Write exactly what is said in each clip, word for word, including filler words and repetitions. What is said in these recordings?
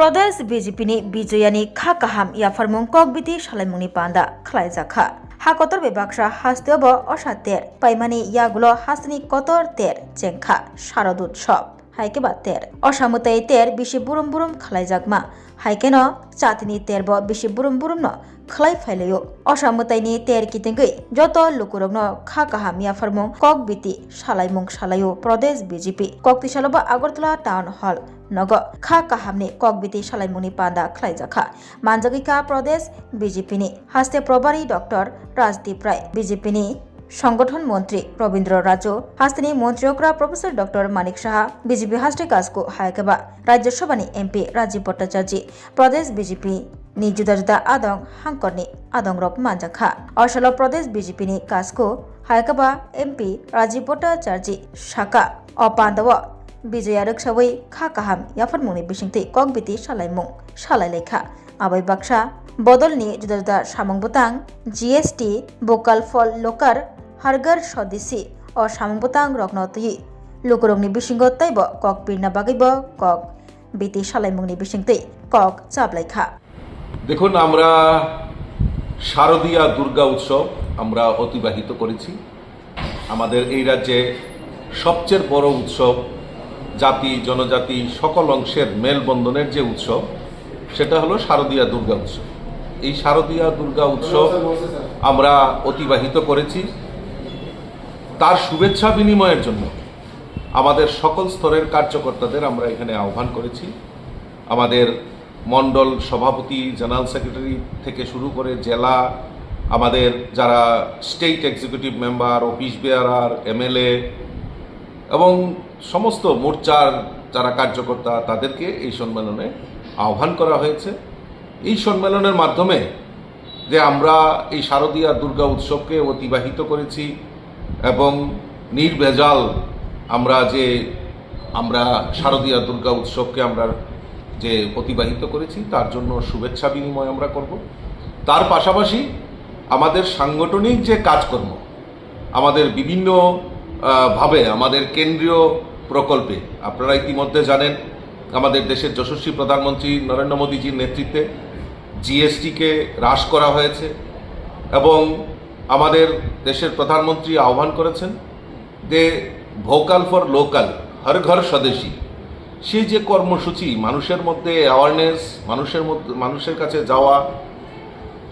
Pradesh B J P ni Bijoyani kha kaham yapharmung kokbiti salaimungni panda khlaijakha. Ha kotor bai baksa hasteo bo osa ter paimani yagulo hasteni kotor ter chengkha Sharodutsob. Hai khe ba ter. Osa mwtai ter bisi burum burum khlaijakma. Hai kheno chatini ter bo bisi burum burum no khlai phailaio. Osa mwtaini ter kitingwi joto lukurokno kha kaham yapharmung kokbiti salaimung salaio Pradesh B J P. Kokti salo bo Agartala Town Hall nogo kha kahamni kokbiti salaimungni panda khlaijakha. Manjagwi kha Pradesh B J P ni haste probari Doctor Rajdeep Rai, B J P ni Songothon Montri Robindra Raju, hasteni Montri okra Professor Doctor Manik Saha, B J P haste Kasko hai khe ba Rajya Sabha ni M P Rajiv Bhattacharjee, Pradesh B J P ni juda juda adong hangkorni adongrok manjakha. O salo Pradesh B J P ni Kasko hai khe ba M P Rajiv Bhattacharjee saka o pandao Bijoya rwksawi kha kaham yapharmungni bisingtwi kokbiti salaimung salailaikha. Abai baksa bodolni juda juda samung bwtang, G S T, Vocal for Local, Har Ghar Swadeshi o samung bwtang rokno twiwi lukurokni bisingo teibo kok pirna bagwibo kokbiti salaimungni bisingtwi kok chaplaikha. দেখুন, আমরা শারদীয়া দুর্গা উৎসব আমরা অতিবাহিত করেছি। আমাদের এই রাজ্যে সবচেয়ে বড় উৎসব, জাতি জনজাতি সকল অংশের মেলবন্ধনের যে উৎসব, সেটা হলো শারদীয়া দুর্গা উৎসব। এই শারদীয়া দুর্গা উৎসব আমরা অতিবাহিত করেছি। তার শুভেচ্ছা বিনিময়ের জন্য আমাদের সকল স্তরের কার্যকর্তাদের আমরা এখানে আহ্বান করেছি। আমাদের মণ্ডল সভাপতি, জেনারেল সেক্রেটারি থেকে শুরু করে জেলা, আমাদের যারা স্টেট এক্সিকিউটিভ মেম্বার, অফিস বেয়ারার, এমএলএ এবং সমস্ত মোর্চার যারা কার্যকর্তা, তাদেরকে এই সম্মেলনে আহ্বান করা হয়েছে। এই সম্মেলনের মাধ্যমে যে আমরা এই শারদীয়া দুর্গা উৎসবকে অতিবাহিত করেছি এবং নির্ভেজাল আমরা যে আমরা শারদীয়া দুর্গা উৎসবকে আমরা যে অতিবাহিত করেছি, তার জন্য শুভেচ্ছা বিনিময় আমরা করব। তার পাশাপাশি আমাদের সাংগঠনিক যে কাজকর্ম, আমাদের বিভিন্ন আহ, ভাবে আমাদের কেন্দ্রীয় প্রকল্পে, আপনারা ইতিমধ্যে জানেন, আমাদের দেশের যশস্বী প্রধানমন্ত্রী নরেন্দ্র মোদীজির নেতৃত্বে জিএসটিকে হ্রাস করা হয়েছে এবং আমাদের দেশের প্রধানমন্ত্রী আহ্বান করেছেন যে ভোকাল ফর লোকাল, হর ঘর স্বদেশি, সেই যে কর্মসূচি, মানুষের মধ্যে অ্যাওয়ারনেস, মানুষের মধ্যে, মানুষের কাছে যাওয়া,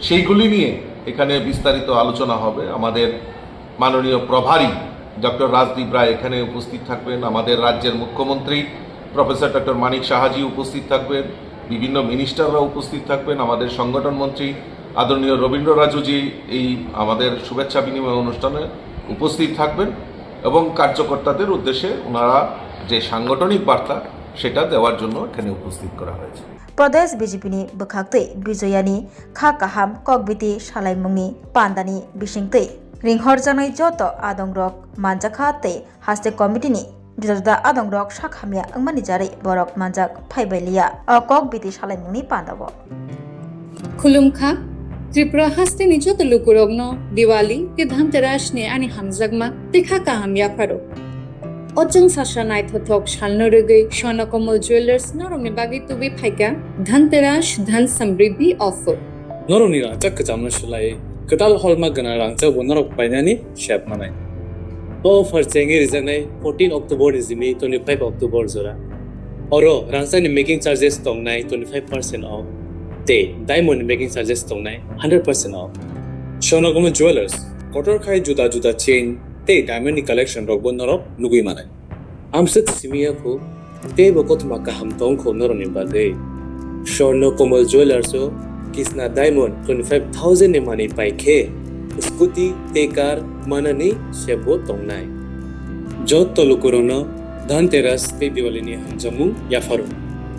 সেইগুলি নিয়ে এখানে বিস্তারিত আলোচনা হবে। আমাদের মাননীয় প্রভারী ডক্টর রাজদীপ রায় এখানে উপস্থিত থাকবেন, আমাদের রাজ্যের মুখ্যমন্ত্রী প্রফেসর ডক্টর মানিক সাহাজি উপস্থিত থাকবেন, বিভিন্ন মিনিস্টাররা উপস্থিত থাকবেন, আমাদের সংগঠন মন্ত্রী আদরণীয় রবীন্দ্র রাজুজি এই আমাদের শুভেচ্ছা বিনিময় অনুষ্ঠানে উপস্থিত থাকবেন এবং কার্যকর্তাদের উদ্দেশ্যে ওনারা যে সাংগঠনিক বার্তা, সেটা দেওয়ার জন্য এখানে উপস্থিত করা হয়েছে। Pradesh B J P ni bwkhaktwi Bijoyani kha kaham kokbiti salaimungni pandani bisingtwi ringhorjaknai joto adongrok manjakha tei haste committee ni juda juda adongrok sak hamya wngmani jarwi borok manjak phaibailiya. O kokbiti salaimungni pandao. Khulumkha, Tripura hasteni joto lukurokno Diwali tei Dhanteras ni ani hamjakma tei kha kaham yapharo. O chwng sasa naithothok salno rwgwi Swarnakomal Jewellers norokni bagwi tubui phaikha Dhanteras Dhan Samriddhi offer. Norokni rangchak kwchamno swlaiwi kwtal holma gwnang rangchakbo norok painani sep manai. O offer chengwi rijaknai fourteen October ni simi twenty-five October jora. Oro rangchakni making charges tongnai twenty-five percent off tei diamond ni making charges tongnai hundred percent off. Swarnakomal Jewellers kotor khai juda juda chain tei diamond ni collection rokbo norok nugwi manai. Amswk simi ya kho, teibo kothoma kaham tong kho norokni bagwi. Swarnakomal Jewellers o Kisna Diamond twenty-five thousand ni manwi pai khe, scooty tei car manani sebo tongnai. Joto lukurokno Dhanteras tei Diwali ni hamjakmung yapharo.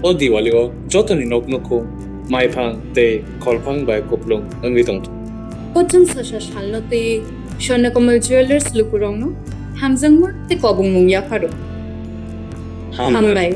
O Diwali o jotoni nok nukhung, maiphang tei kholphang bai kuplung wngwi tongthung. Kochwng sasa salno twi Swarnakomal Jewellers lukurokno hamjakma tei kobongmung yapharo. Hambai.